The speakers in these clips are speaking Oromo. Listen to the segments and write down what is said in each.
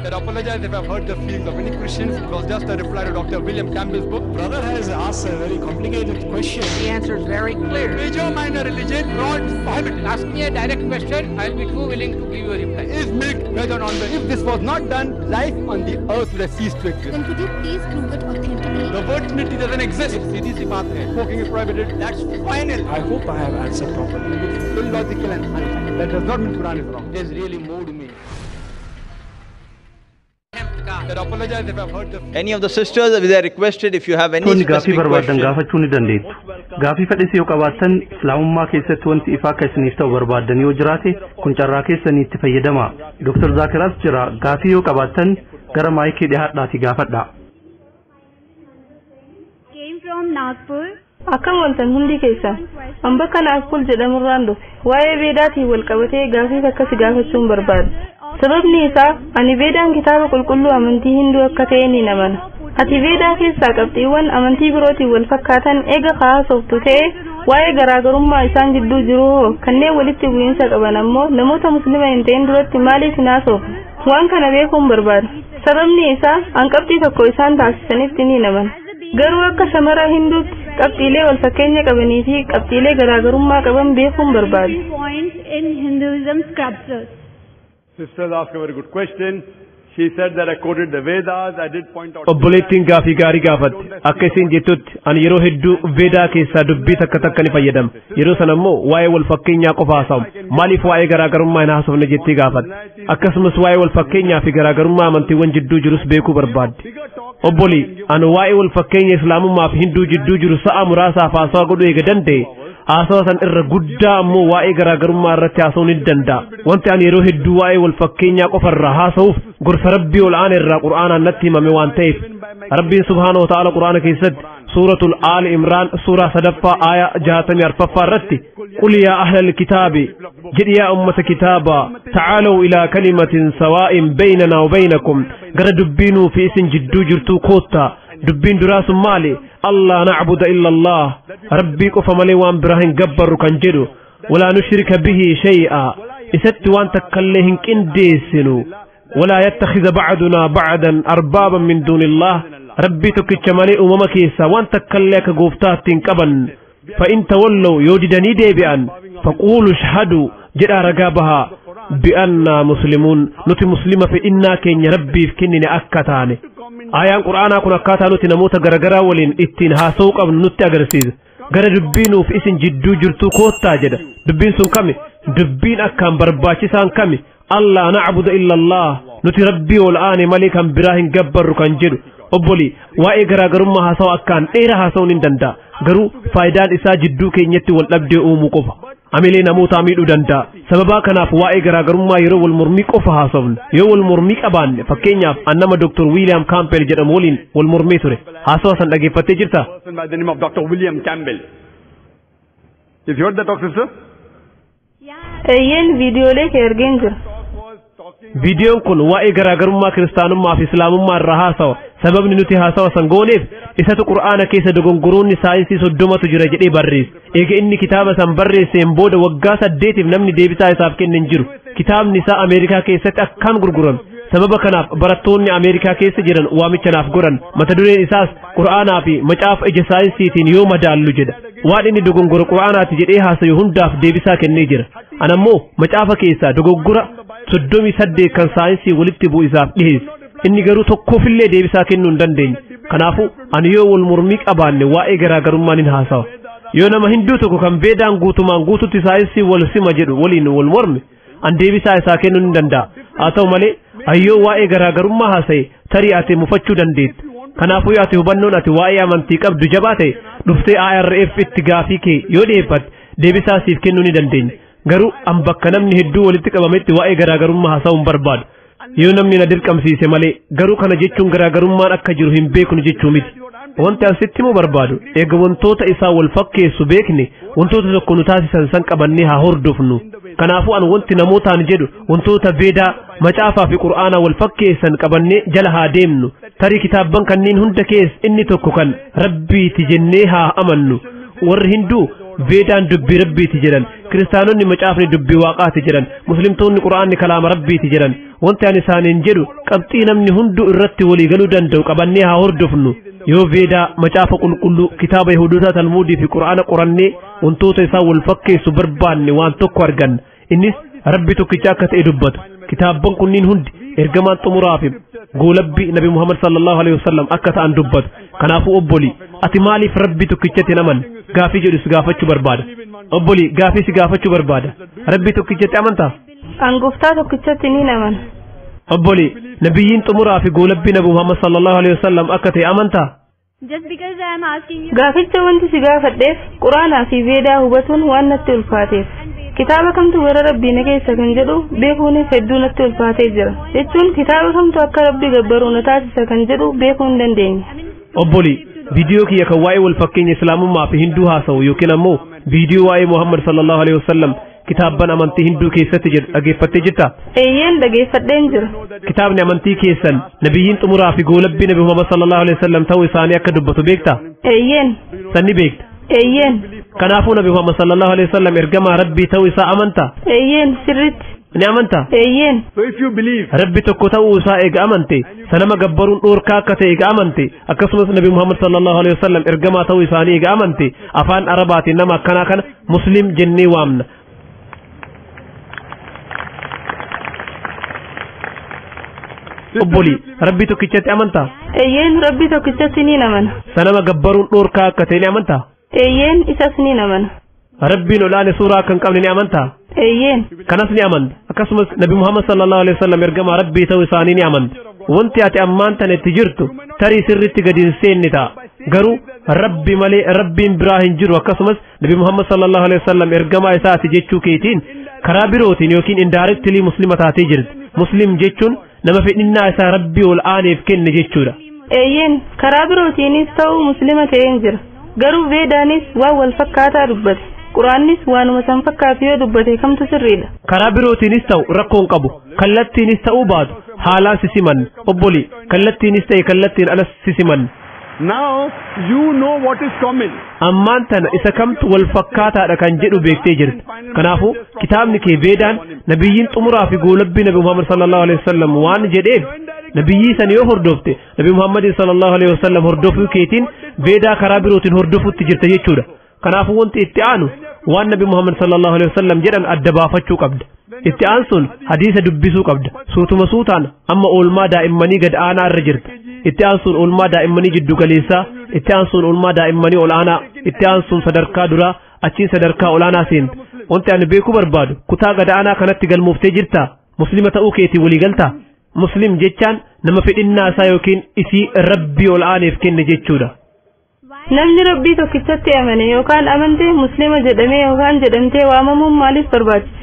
That apologize if I've hurt the feelings of any Christians. It was just a reply to Dr. William Campbell's book. Brother has asked a very complicated question. The answer is very clear. Major minor religion not prohibited. Ask me a direct question, I'll be too willing to give you a reply. Is milk veg or non-veg? If this was not done, life on the earth would have ceased to exist. Then could you please prove it authentically? The word Trinity doesn't exist. सीधी सी बात है. Smoking is prohibited. That's final. I hope I have answered properly. It's illogical and unfair. That does not mean Quran is wrong. It has really moved me. That apologize if I've hurt the Any of the sisters, they are requested if you have any Tonni gaafii specific barbaadan question. Gaafachuu ni dandeettu. Gaafii fedhis yoo qabaattan, Islaamummaa keessatti wanti ifaa akka isiniif ta'u barbaadan yoo jiraate, kun carraa keessanii itti fayyadamaa. Dr. Zaakiraas jira. Gaafii yoo qabaattan gara maayikii dhiyaadhaatii gaafadhaa. Came from Nagpur. Akkam ooltan hundi keessan. An bakka Naagpur jedhamurraan dhufe. Waa'ee Veedaatiin wal qabatee gaafii akkasi gaafachuun barbaada. Sababni isaa ani Veedaan kitaaba qulqulluu amantii Hinduu akka ta'e ni amana. Ati Veedaa keessaa qabxiiwwan amantii birootiin wal fakkaatan eega haasoftu ta'e, waa'ee garaagarummaa isaan gidduu jiru hoo, kanneen walitti bu'iinsa qaban ammoo namoota Muslima hin ta'in duratti maaliif hin haasofne? Waan kana beekuun barbaada. Sababni isaa an qabxii tokko isaan taasisanitti ni amana. Garuu akka shamara Hinduutti qabxiilee wal fakkeenya qabanii fi qabxiilee garaagarummaa qaban beekuun barbaada. Points in Hinduism scriptures. Sisters asked a very good question. She said that I quoted the Vedas. I did point out. Obboleettiin gaafii gaarii gaafatte. Akka isin jettutti ani yeroo hedduu Veedaa keessaa dubbii takka takka ni fayyadama. Yeroo sana immoo waa'ee wal fakkeenyaa qofa haasawu. Maaliif waa'ee garaagarummaa hin haasofne jettee gaafatte. Akkasumas waa'ee wal fakkeenyaa fi garaagarummaa amantiiwwan jidduu jirus beekuu barbaadde. Obboli, ani waa'ee wal fakkeenya Islaamummaa fi Hinduu jidduu jiru sa'a muraasaaf haasawaa godhuu eega danda'e, haasawa san irra guddaa ammoo waa'ee garaagarummaa irratti haasa'uu ni danda'a. Wanti ani yeroo hedduu waa'ee wal fakkeenyaa qofa irraa haasa'uuf gorsa Rabbii ol aana irraa Qur'aanaan natti himame waan ta'eef. Rabbiin subhaanahu wa ta'ala Qur'aana keessatti suuratul Aali Imraan suuraa sadaffaa aaya 64ffaa irratti, "قل يا أهل الكتاب", jedhi yaa ummata kitaabaa, "تعالوا إلى كلمة سواء بيننا وبينكم", gara dubbiinuu fi isin jidduu jirtuu koottaa. Dubbiin duraa sun maali? "ألا نعبد إلا الله", Rabbii qofa malee waan biraa hin gabbarru kan jedhu, "ولا نشرك به شيئا", isatti waan takkallee hin qindeessinu, "ولا يتخذ بعضنا بعضا أربابا من دون الله", Rabbii tokkicha malee uumama keessaa waan takkallee akka gooftaatti hin qaban. "فإن تولوا", yoo didanii deebi'an, "فقولوا اشهدوا", jedhaa ragaa bahaa, "بأنا مسلمون", nuti Muslima fedhinnaa keenya Rabbiif kennine akka taane. Ayaan Qur'aanaa kun akkaataa nuti namoota garagaraa waliin ittiin haasa'uu qabnu nutti agarsiisa. Gara dubbiinuuf isin jidduu jirtuu koottaa jedha. Dubbiin sun kami? Dubbiin akkaan barbaachisaan kami? "ألا نعبد إلا الله", nuti Rabbii ol aane malee kan biraa hin gabbarru kan jedhu. Obboli, waa'ee garaagarummaa haasa'u akkaan dheeraa haasa'uun hin danda'a. Garuu faayidaan isaa jidduu keenyatti wal dhabdee uumuu qofa. Amilee namootaa miidhuu danda'a. Sababaa kanaaf waa'ee garaagarummaa yeroo wal mormii qofa haasofna. Yoo wal mormii qabaanne, fakkeenyaaf an nama Dr. William Campbell jedhamu waliin wal mormee ture. Haasawa san dhageeffattee jirtaa? Person by the name of Dr. William Campbell. Have you heard that talk, sister? Eeyyeen, viidiyoolee kee argeen jira. Viidiyoon kun waa'ee garaagarummaa Kiristaanummaa fi Islaamummaa irraa haasawa. Sababni nuti haasawa san gooneef isatu Qur'aana keessa dogongoroonni saayinsii 30tu jira jedhee barreesse. Eega inni kitaaba san barreesseen booda waggaa 8f namni deebisaa isaaf kenne hin jiru. Kitaabni isaa Ameerikaa keessatti akkaan gurgurame. Sababa kanaaf barattoonni Ameerikaa keessa jiran waamicha naaf godhan. Mata dureen isaas Qur'aanaa fi macaafa ija saayinsiitiin yoo madaallu jedha. Waan inni dogongora Qur'aanaati jedhee haasayu hundaaf deebisaa kennee jira. Anammoo macaafa keessaa dogoggora 38 kan saayinsii walitti bu'u isaaf dhiheesse. Inni garuu tokkoofillee deebisaa kennuu hin dandeenye. Kanaafuu ani yoo wal mormii qabaanne waa'ee garaagarummaa nin haasawa. Yoo nama Hinduu tokko kan Veedaan guutumaan guututti saayinsii wal sima jedhu waliin wal morme, an deebisaa isaa kennuu ni danda'a. Haa ta'u malee ayyoo waa'ee garaagarummaa haasa'e tarii ati mufachuu dandeetta. Kanaafuu yoo ati hubannoon ati waa'ee amantii qabdu jabaa ta'e, dhuftee IRF itti gaafii kee yoo dhiyeeffatte deebisaa siif kennuu ni dandeenya. Garuu an bakka namni hedduu walitti qabametti waa'ee garaagarummaa haasa'uu hin barbaadu. Yoo namni na dirqamsiise malee. Garuu kana jechuun garaagarummaan akka jiru hin beeknu jechuu miti. Wanti an sitti himuu barbaadu, eega wantoota isaa wal fakkeessu beekne, wantoota tokko nu taasisan san qabannee haa hordofnu. Kanaafuu an wanti namootaan jedhu wantoota Veedaa, macaafaa fi Qur'aanaa wal fakkeessan qabannee jala haa deemnu. Tarii kitaabban kanneen hunda keessa inni tokko kan Rabbiiti jennee haa amannu. Warri Hinduu Veedaan dubbii Rabbiiti jedhan, Kiristaanonni macaafni dubbii Waaqaati jedhan, Muslimtoonni Qura'aanni kalaama Rabbiiti jedhan. Wanti ani isaaniin jedhu qabxii namni hunduu irratti walii galuu danda'u qabannee haa hordofnu. Yoo Veedaa, macaafa qulqulluu, kitaaba Yihuudootaa Talmuudii fi Qura'aana qorannee wantoota isaan wal fakkeessu barbaanne waan tokko arganna. Innis Rabbi tokkicha akka ta'e dubbata. Kitaabban kunniin hundi ergamaan xumuraa fi goolabbii Nabi Muhammad sallallahu alaihi wasallam akka ta'an dubbatu. Kanaafuu obbolii, ati maaliif Rabbi tokkichatti hin amanne? Gaafii jedhu si gaafachuu barbaada. Obbolii, gaafii si gaafachuu barbaada. Rabbi tokkichatti amantaa? An gooftaa tokkichatti ni amana. Obbolii, nabiyyiin xumuraa fi goolabbii Nabi Muhammad sallallahu alaihi wasallam akka ta'e amantaa? Just because I am asking you. Gaaficha wanti si gaafadheef Quraanaa fi Veedaa hubatuun waan natti ulfaateef. Kitaaba kamtu gara Rabbii na keessa kan jedhu beekuunis hedduu natti ulfaatee jira. Jechuun kitaaba kamtu akka Rabbi gabbaruu na taasisa kan jedhu beekuu hin dandeenye. Obbolii, viidiyoo kiyya kan waa'ee wal fakkeenya Islaamummaa fi Hinduu haasa'u yookiin ammoo viidiyoo waa'ee Muhammad sallallahu alaihi wasallam kitaabban amantii Hinduu keessatti jedhu dhageeffattee jirtaa? Eeyyeen, dhageeffadheen jira. Kitaabni amantii keessan nabiyyiin xumuraa fi goolabbii Nabi Muhammad sallallahu alaihi wasallam ta'uu isaanii akka dubbatu beektaa? Eeyyeen. Sanni beekta? Eeyyeen. Kanaafuu Nabi Muhammad sallallahu alaihi wasallam ergamaa Rabbii ta'uu isaa amantaa? Eeyyeen, sirriitti. Ni amantaa? Eeyyeen. So if you believe Rabbi tokko ta'uu isaa eega amante, sanama gabbaruun dhoorkaa akka ta'e eega amante, akkasumas Nabi Muhammad sallallahu alaihi wasallam ergamaa ta'uu isaanii eega amante, afaan Arabaatiin nama akkanaa kana Muslim jennee waamna. Obbolii, Rabbi tokkichatti amantaa? Eeyyeen, Rabbi tokkichatti ni amana. Sanama gabbaruun dhoorkaa akka ta'e ni amantaa? Eeyyeen, isas ni amana. Rabbiin olaane suuraa akka hin qabne ni amantaa? Eeyyeen. Kanas ni amanta. Akkasumas Nabi Muhammad sallallahu alaihi wasallam ergamaa Rabbii ta'uu isaanii ni amanta. Wanti ati ammaan tana itti jirtu tarii sirriitti gadi hin seenne ta'a. Garuu Rabbi malee Rabbiin biraa hin jiru, akkasumas Nabi Muhammad sallallahu alaihi wasallam ergamaa isaati jechuu keetiin karaa birootiin yookiin indirectly muslima taatee jirti. Muslim jechuun nama fedhinnaa isaa Rabbii ol aaneef kenne jechuudha. Eeyyeen, karaa birootiinis ta'uu muslima ta'een jira. Garuu Veedaanis waan wal fakkaataa dubbate. Quraannis waanuma san fakkaatu yoo dubbate kamtu sirriidha? Karaa birootiinis ta'u rakkoo hin qabu. Kallattiinis ta'uu baatu haalaan si simanna. Obbolii, kallattiinis ta'e kallattiin alas si simanna. Now you know what is common. Ammaan tana isa kamtu wal fakkaataadha kan jedhu beektee jirti. Kanaafuu kitaabni kee Veedaan nabiyyiin xumuraa fi goolabbii Nabi Muhammad sallallahu alaihi wasallam waan jedheef nabiyyii san yoo hordofte Nabi Muhammad sallallahu alaihi wasallam hordofuu keetiin Veedaa karaa birootiin hordofuutti jirta jechuudha. Kanaafuu wanti itti aanu waan Nabi Muhammad sallallahu alaihi wasallam jedhan adda baafachuu qabda. Itti aansuun hadiisa dubbisuu qabda. Suutuma suutaan amma oolmaa daa'immanii gad aanaa irra jirta. Itti aansuun oolmaa daa'immanii jiddu galeessaa, itti aansuun oolmaa daa'immanii ol aanaa, itti aansuun sadarkaa duraa, achiin sadarkaa ol aanaa seenta. Wanti ani beekuu barbaadu kutaa gad aanaa kanatti galmooftee jirtaa? Muslima ta'uu keetii walii galtaa? Muslim jechaan nama fedhinnaa isaa yookiin isii Rabbii ol aaneef kenne jechuudha. Namni Rabbii tokkichatti amane yookaan amante muslima jedhamee yookaan jedhamtee waamamuun maaliif barbaachise?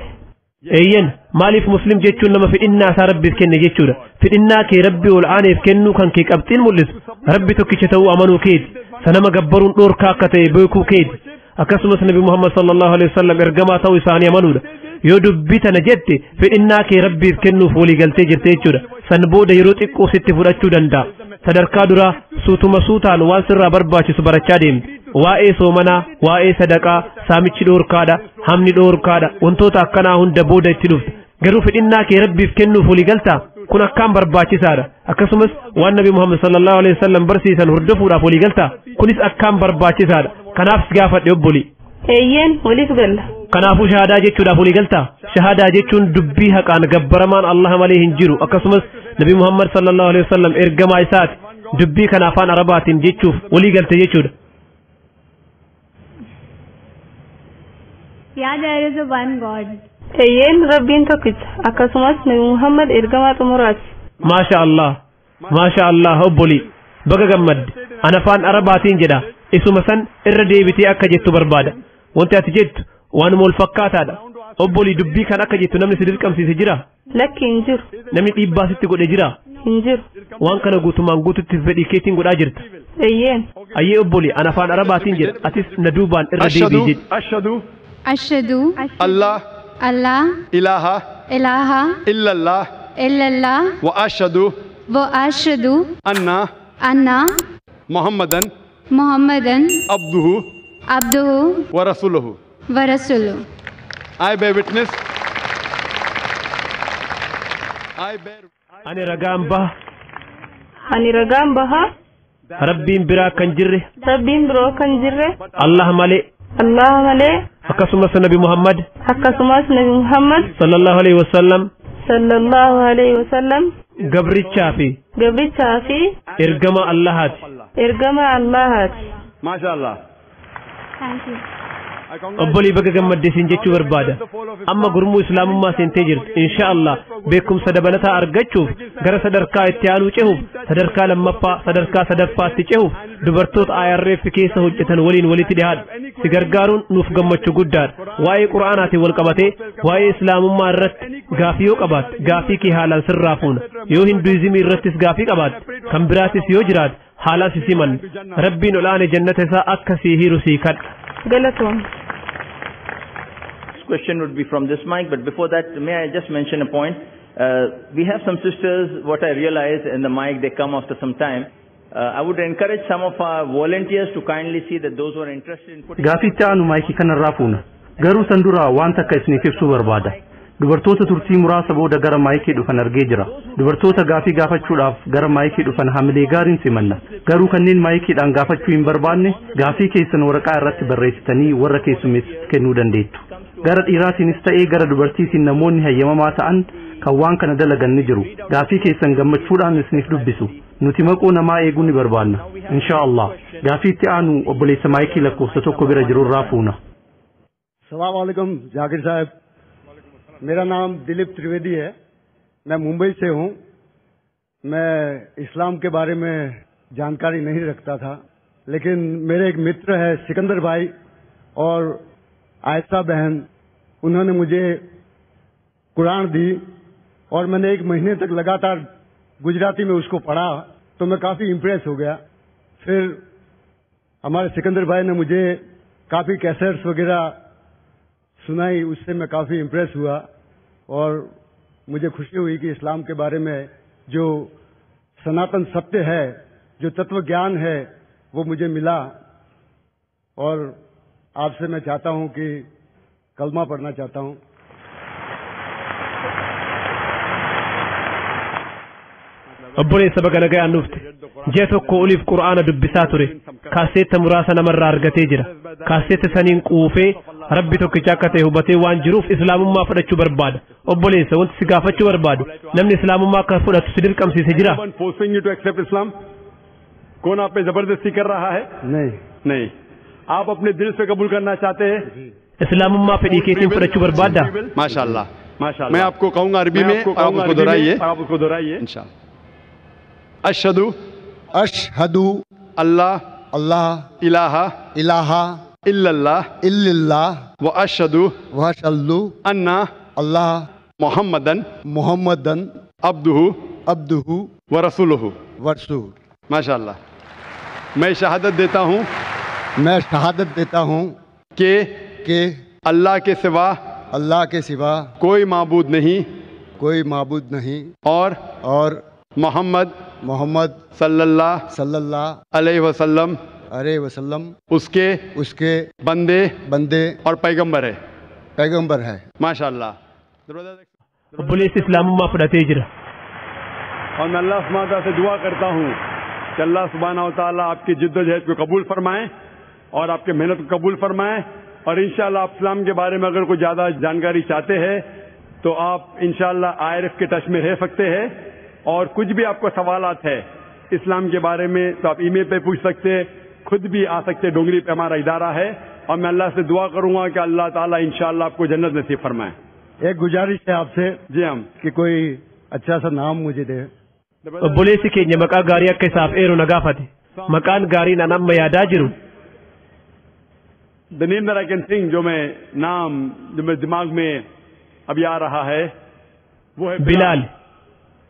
Eeyyen, maaliif muslim jechuun nama fedhinnaa isaa Rabbiif kenne jechuudha. Fedhinnaa kee Rabbii ol aaneef kennuu kan kee qabxiin mul'isu Rabbi tokkicha ta'uu amanuu keeti. Sanama gabbaruun dhoorkaa akka ta'e beekuu keeti. Akkasumas Nabi Muhammad sallallahu alaihi wasallam ergamaa ta'uu isaanii amanuudha. Yoo dubbii tana jette fedhinnaa kee Rabbiif kennuuf walii galtee jirte jechuudha. San booda yeroo xiqqoo sitti fudhachuu danda'a. Sadarkaa duraa suutuma suutaan waan sirraa barbaachisu barachaa deemte. Waa'ee soomanaa, waa'ee sadaqaa, saamichi dhoorkaadha, hamni dhoorkaadha, wantoota akkanaa hunda booda itti dhufte. Garuu fedhinnaa kee Rabbiif kennuuf walii galtaa? Kun akkaan barbaachisaadha. Akkasumas waan Nabi Muhammad sallallahu alaihi wasallam barsiisan hordofuudhaaf walii galtaa? Kunis akkaan barbaachisaadha. Kanaaf si gaafadhe obbolii. Eeyyeen, waliif galla. Kanaafuu shahaadaa jechuudhaaf walii galtaa? Shahaadaa jechuun dubbii haqaan gabbaramaan Allah malee hin jiru. Akkasumas Nabi Muhammad sallallahu alaihi wasallam ergamaa isaati. Dubbii kana afaan Arabaatiin jechuuf walii galte jechuudha. Yeah, there is a one God. Eeyyeen, Rabbiin tokkicha. Akkasumas Nabi Muhammad ergamaa xumuraati. Maasha Allah. Maasha Allah obbolii. Baga gammadde. Ana afaan Arabaatiin jedha. Isuma san irra deebitee akka jettu barbaada. Wanti ati jettu waanuma wal fakkaataadha. Obbolii, dubbii kan akka jettu namni si dirqamsiise jira? Lakki, hin jiru. Namni dhiibbaa sitti godhe jira? Hin jiru. Waan kana guutumaan guututti fedhii keetiin godhaa jirta. Eeyyeen. Ayyee obbolii, ana afaan Arabaatiin jedha. Atis na duubaan irra deebii jedhi. Ashhadu Ashhadu Allah Allah ilaha ilaha illallah illallah wa ashhadu wa ashhadu anna anna Muhammadan Muhammadan abduhu अब्दुहु व रसूलुहु व रसूलुहु। I bear witness. I bear. Ani ragaan baha. Ani ragaan baha. Rabbiin biraa kan jirre. Rabbiin biroo kan jirre. Allah malee. Allah malee. Akkasumas Nabi Muhammad. Akkasumas Nabi Muhammad. Sallallahu alaihi wasallam. Sallallahu alaihi wasallam. Gabrichaa fi. Gabrichaa fi. Ergama Allahaati. Ergama Allahaati. MashaAllah. Thank you. Obbolii baga gammadde siin jechuu barbaada. Amma gurmuu islaamummaa seentee jirti. Insha Allah beekumsa dabalataa argachuuf gara sadarkaa itti aanuu cehuuf sadarkaa lammaffaa sadarkaa sadaffaatti cehuuf dubartoota IRF keessa hojjetan waliin walitti dhiyaadha. Si gargaaruun nuuf gammachuu guddaadha. Waa'ee Qura'aanaatiin wal qabatee waa'ee islaamummaa irratti gaafii yoo qabaatte gaafii kee haalaan sirraa fuuna. Yoo hinduizimii irrattis gaafii qabaatte kan biraatis yoo jiraate haalaan si simanna. Rabbiin ol aane jannata isaa akka sii hiru sii kadha. Galatoom. Question would be from this mic, but before that, may I just mention a point? We have some sisters, what I realize in the mic, they come after some time. I would encourage some of our volunteers to kindly see that those who are interested in putting... Gaafitti aanu maayikii kanarraa fuuna. Garuu san dura waan takka isiniif ibsuu barbaada. Dubartoota turtii muraasa booda gara maayikii dhufan argee jira. Dubartoota gaafii gaafachuudhaaf gara maayikii dhufan hamilee gaariin simanna. Garuu kanneen maayikiidhaan gaafachuu hin barbaanne gaafii keessan waraqaa irratti barreessitanii warra keessummeessitu kennuu dandeettu. Gara dhiiraatiinis ta'ee gara dubartiitiin namoonni hayyamamaa ta'an kan waan kana dalagan ni jiru. Gaafii keessan gammachuudhaan isiniif dubbisu. Nuti maqoo namaa eeguu ni barbaanna. Insha Allah. Gaafii itti aanu obboleessa maayikii lakkoofsa tokko bira jirurraa fuuna. Salaamu alaikum Zaakir साहब, मेरा नाम दिलीप त्रिवेदी है, मैं मुंबई से हूँ। मैं इस्लाम के बारे में जानकारी नहीं रखता था, लेकिन मेरे एक मित्र है सिकंदर भाई और आयशा बहन, उन्होंने मुझे कुरान दी और मैंने एक महीने तक लगातार गुजराती में उसको पढ़ा, तो मैं काफ़ी इम्प्रेस हो गया। फिर हमारे सिकंदर भाई ने मुझे काफ़ी कैसेट्स वगैरह सुनाई, उससे मैं काफ़ी इम्प्रेस हुआ और मुझे खुशी हुई कि इस्लाम के बारे में जो सनातन सत्य है, जो तत्व ज्ञान है, वो मुझे मिला। और आपसे मैं चाहता हूँ कि कलमा पढ़ना चाहता हूँ। Obboleessa baga nagayaan dhufte. Ji'a tokko oliif Qur'aana dubbisaa ture. Kaaseetta muraasa namarraa argatee jira. Kaaseetta saniin quufee Rabbi tokkicha akka ta'e hubatee waan jiruuf islaamummaa fudhachuu barbaada. Obboleessa wanti si gaafachuu barbaadu namni islaamummaa akka fudhatu si dirqamsiise jira? Forcing you to accept Islam? कौन आप पे जबरदस्ती कर रहा है? नहीं नहीं, आप अपने दिल से कबूल करना चाहते हैं? Islaamummaa fedhii keetiin fudhachuu barbaadda? माशाअल्लाह माशाअल्लाह। मैं आपको कहूंगा अरबी में और आप उसको दोहराइए, आप उसको दोहराइए इंशाअल्लाह। अशहदु अशहदु अल्लाह अल्लाह इलाहा इलाहा इल्लल्लाह इल्लल्लाह व अशहदु व अशहदु अन्ना अल्लाह मुहम्मदन मुहम्मदन अब्दुहु अब्दुहु व रसूलुहु व रसूलुहु। माशाअल्लाह। मैं शहादत देता हूँ, मैं शहादत देता हूँ कि अल्लाह के सिवा, अल्लाह के सिवा कोई माबूद नहीं, कोई माबूद नहीं और मोहम्मद मोहम्मद सल्लल्लाहु सल्लल्लाहु अलैहि वसल्लम अलैहि वसल्लम उसके उसके बंदे बंदे और पैगंबर है, पैगंबर है। माशाअल्लाह। Obboleessi islaamummaa fudhatee jira. और मैं अल्लाह सुब्हानहू तआला से दुआ करता हूँ कि अल्लाह सुब्हानहू तआला आपकी जिद्दोजहद को कबूल फरमाए और आपके मेहनत को कबूल फरमाए। और इंशाअल्लाह आप इस्लाम के बारे में अगर कोई ज़्यादा जानकारी चाहते हैं तो आप इंशाअल्लाह IRF के टच में रह सकते हैं। और कुछ भी आपको सवालात है इस्लाम के बारे में तो आप ईमेल पे पूछ सकते हैं, खुद भी आ सकते हैं, डोंगरी पे हमारा इदारा है। और मैं अल्लाह से दुआ करूंगा कि अल्लाह ताला इंशाअल्लाह आपको जन्नत नसीब फरमाए। एक गुजारिश है आपसे जी हम कि कोई अच्छा सा नाम मुझे दे। Obboleessi keenya maqaa gaarii akka isaaf eeru na gaafate. Maqaan gaariin an amma yaadaa jiru The name that I can think, जो मैं नाम जो मेरे दिमाग में अभी आ रहा है वो है बिलाल।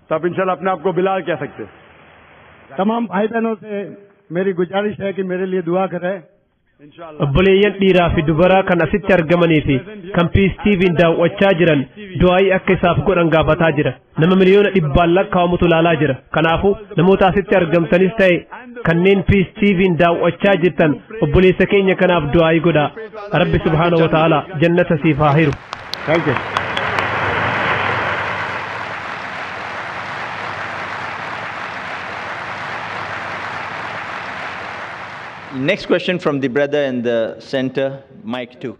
तो आप इंशाअल्लाह अपने आप को बिलाल कह सकते हैं। तमाम भाई बहनों से मेरी गुजारिश है कि मेरे लिए दुआ करें। Obboleeyyan dhiiraa fi dubaraa kan asitti argamanii fi kan Peace TV'n daawwachaa jiran du'aayii akka isaaf godhan gaafataa jira. Nama miliyoona dhibbaan lakkaa'amutu ilaalaa jira. Kanaafuu namoota asitti argamtanis ta'e Kanneen Peace TV'n daawwachaa jirtan obboleessa keenya kanaaf du'aayii godhaa. Rabbi subhaanahu wa ta'ala jannata siif haa hiru. Thank you. Next question from the brother in the center, mic 2.